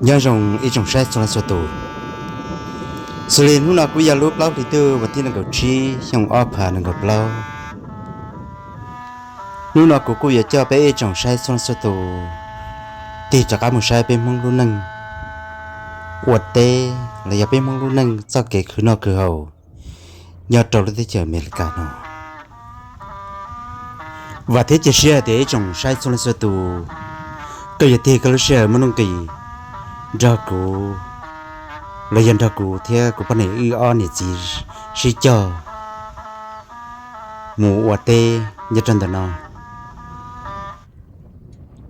Nyob zoo ib tsoom saib txhua leej txhua tus. Xws li hnub no kuj yog lub plaub hlis ntuj vas thib nees nkaum tsib xyoo ob phav nees nkaum plaub. Hnub no kuv kuj yuav coj peb ib tsoom saib txhua leej txhua tus tig rov qab mus saib peb Hmoob lub neej ua teb los yog peb Hmoob lub neej txoj kev khwv noj khwv haus nyob rau lub teb chaws Amelikas no. Vam thiab cia siab hais tias ib tsoom saib txhua leej txhua tus, koj yuav tig koj lub sij hawm muaj nuj nqis nrog kuv, los yog nrog kuv thiab kuv poj niam wb ob niam txiv sib cog mus ua teb nyob rau ntawm no.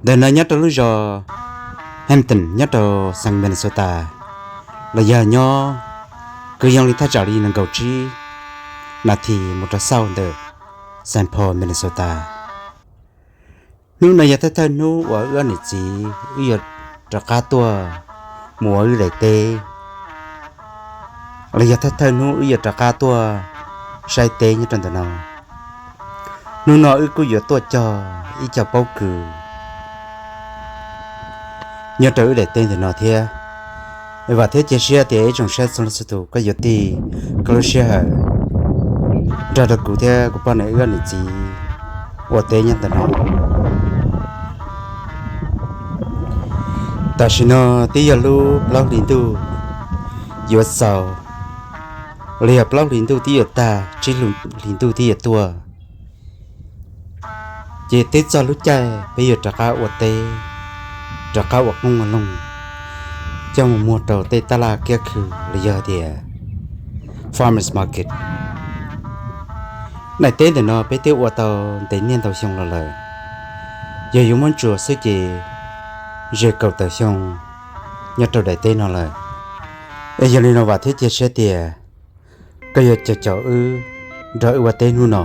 Ntawm no nyob rau lub zos Hampton nyob rau xeev Minnesota, los yog nyob kwv yees li thaj tsam li nees nkaum tsib nas this mus rau xauj ntawm Saint Paul, Minnesota. Hnub no yog thawj thawj hnub uas wb ob niam txiv wb yuav rov qab tuaj mus ua wb daim teb, los yog thawj thawj hnub wb yuav rov qab tuaj saib teb nyob rau ntawm no. Hnub no wb kuj yuav tuaj cog ib co pob kws nyob rau wb daim teb ntawm no thiab. Vam thiab cia siab tias ib tsoom saib txhua leej txhua tus koj yuav tig koj lub sij hawm nrog rau kuv thiab kuv poj niam wb ob niam txiv ua teb nyob ntawm no. Tam sim no twb yog lub plaub hlis ntuj yuav xaus, los yog plaub hlis ntuj twb yuav tag, tsib hlis ntuj twb yuav tuaj. Ces twb txog lub caij peb yuav rov qab ua teb, rov qab ua qoob ua loo, coj mus muag rau tej taj laj kiab khw los yog tias farmers market. Daim teb ntawm no peb twb ua tau ntev niaj ntau xyoo los lawm, yog yuav muab ntsuas xwb ces ze kaum tawm xyoo nyob rau daim teb no lawm. Es yog li no vam thiab cia siab tias koj yuav caum caum wb nrog wb ua teb hnub no.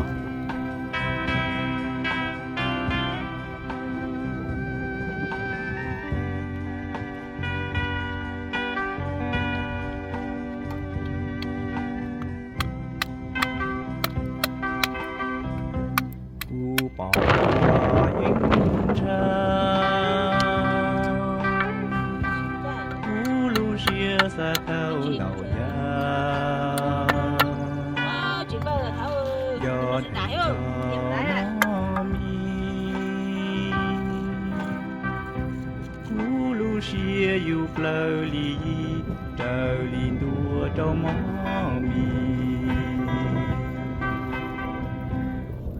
Kuv pom yeeb ntshaw, kuv lub siab xav tau ntau yam, yog nco mi. Kuv lub siab yus plaws li yig, raws li ntuas rau mob mis.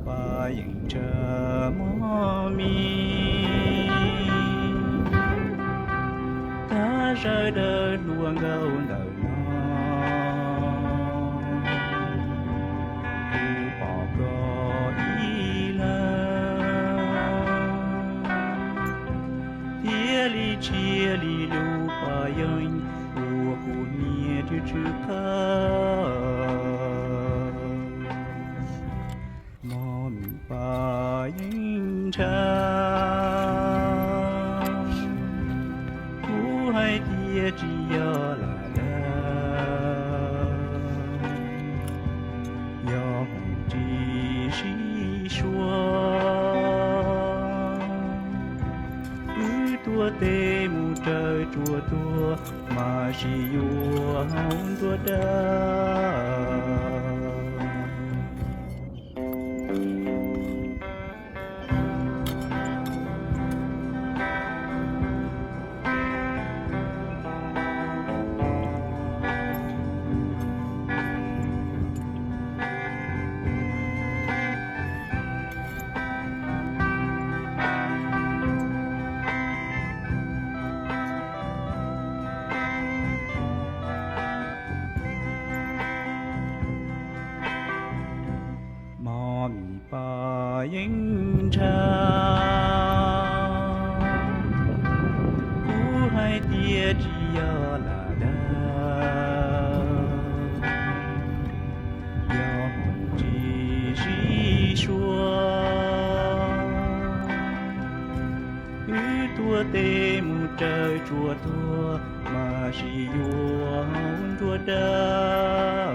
Pab yeej ntshaw mob mis, tab sawv daws hluas nkauj ntawm no, kuv pom koj ib leeg, thiaj li tshiab li lub pab yeej uas kuv nyiam tshwm tshwm qab. Mob mis pab yeej ntshaw, kuv hais tias tsis yog lam dag, yog hmoov tsis sib suav, wb tuaj teb mus raws tsuas tuag, mas sis yuav hauv nruab dawb. Mob mis pab yeej ntshaw, kuv hais tias tsis yog lam dag, yog hmoov tsis sib suav, wb tuaj teb mus raws tsuas tuag, mas sis yuav hauv nruab dawb.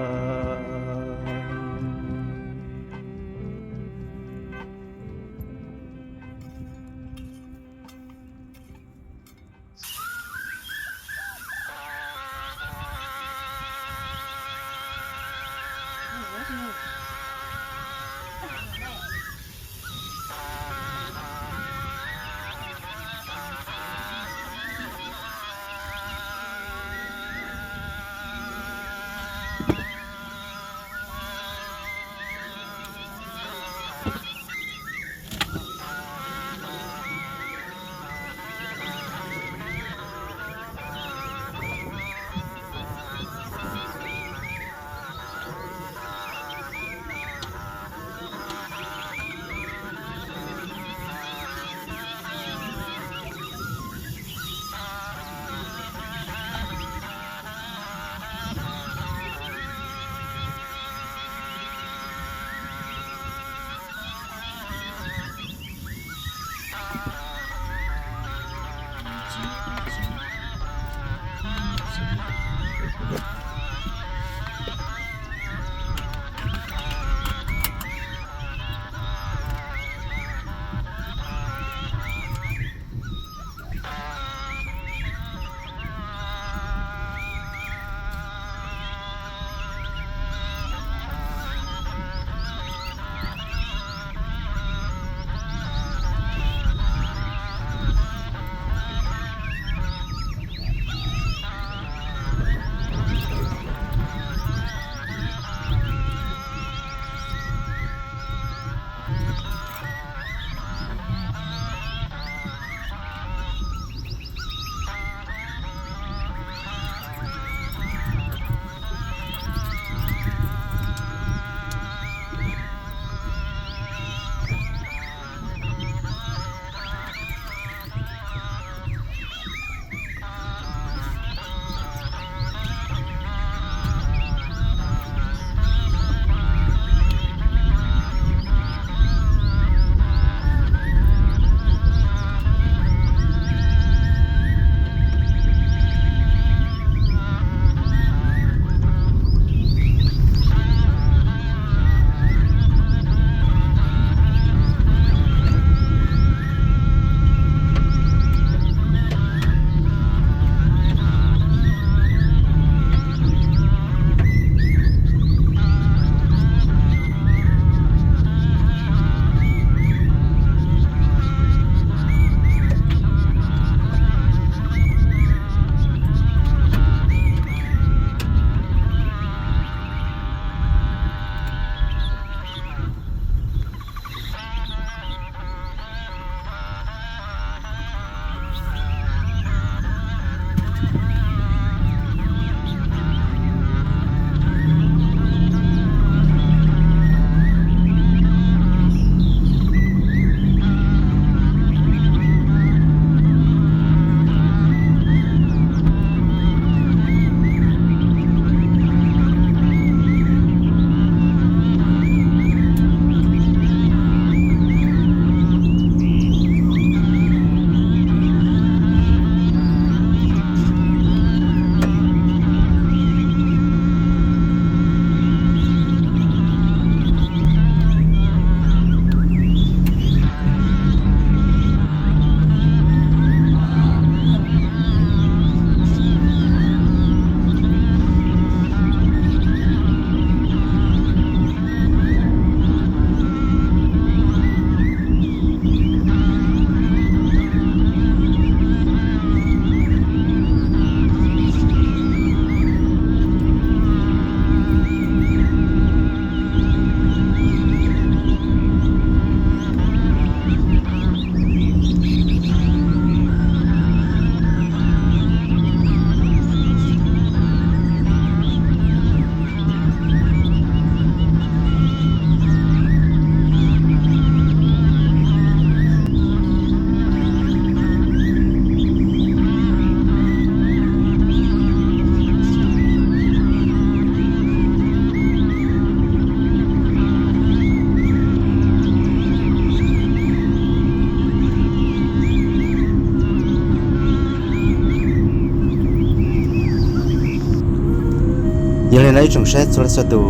Ib tsoom saib txhua leej txhua tus,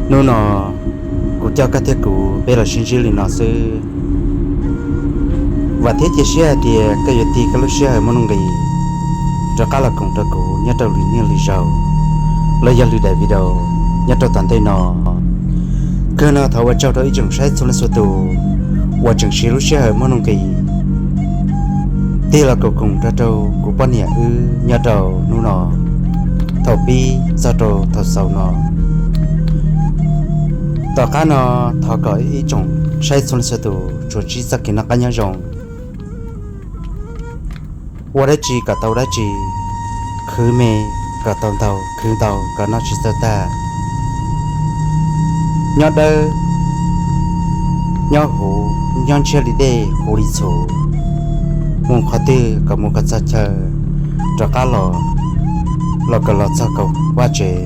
hnub no kuv coj koj thiab kuv peb los sib ntsib li no xwb. Vam thiab cia siab hais tias koj yuav tig koj lub sij hawm muaj nuj nqis rov qab los koom rau kuv nyob rau lwm niaj lwm zaus los yog lwm daim video nyob rau tom ntej no. Kawg no thov ua tsaug rau ib tsoom saib txhua leej txhua tus uas tseem siv lub sij hawm muaj nuj nqis tig los koom koom nrog rau kuv poj niam wb nyob rau hnub no thaum pib txog rau thaum xaus no. Tom qab no thov kom ib tsoom saib txhua leej txhua tus tsuas ntsib txoj kev noj qab nyob zoo, ua dab tsi kom tau dab tsi, khwv me kom tau ntau, khwv ntau kom noj tsis txawj tag, nyob dawb nyob huv, nyob ntshiab li dej huv li txhuv, mus qhov twg kom mus kom txog chaw, rov qab los los kom los txog kaum vaj tsev.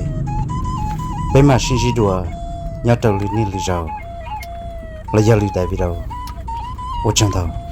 Peb mam sib ntsib dua nyob rau lwm niaj lwm zaus los yog lwm daim video. Ua tsaug ntau.